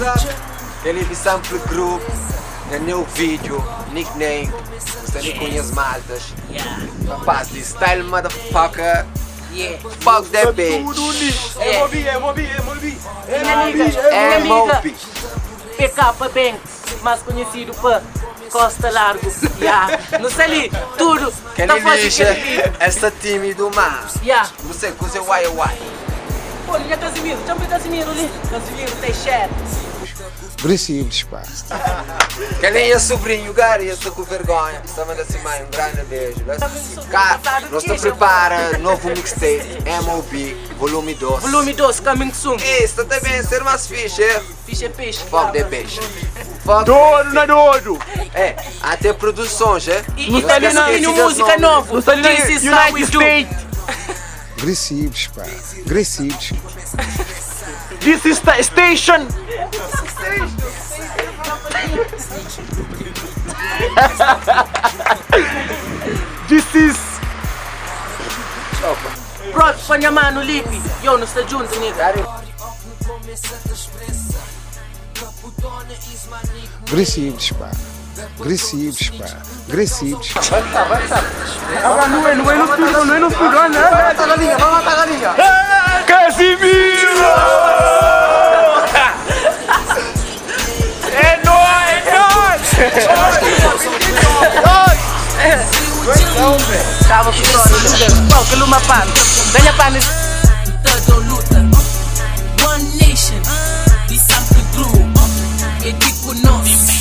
up? Kel-li di Sample Group na new video, nickname, N sta li ku nhas maltas, rapaz di Style Motherfucker, fuck that bitch, MOB. PK Banks, mais conhecido pa Costa Largo. Yeah. Nu sta li, tudo ta Kel faze lixa, kel vídeo. el sta tímidu ma Bu sei kuze uai uai. Pô, li nha Casimiro, txoma Casimiro li. Casimiro Teixeira. Agressivos, pá. Kel é nha sobrinho, Gary, el sta ku vergonha. Sta manda si mãe um grande beijo. Cá, nós ta prepara novo mixtape, MOB, volume 2. Volume 2, coming soon. Ih, sta ta ben ser mais fixe, é? Fixe é peixe. Fuck that bitch. Fuck. Doido na doido! É, até produções, é? E, Não e está ali na- tem música nova. Não está ali na This is how we United do. States! Agressivos, pá. Agressivos. This is the station! This is. Pronto, pa nha mano Lipe. Yo, nu sta junto, nigga. Agressivos, pá. Agressivos, pá. Agressivos. Agora não é, não é no estúdio, não é no estúdio, não é? Vai matar a galinha, vai matar a galinha. Casimiro! É nóis, é nóis! Tava com sorte. Pô, que luma pano. Ganha pano. Todo luta. One nation, di Sample Group. É tipo nós.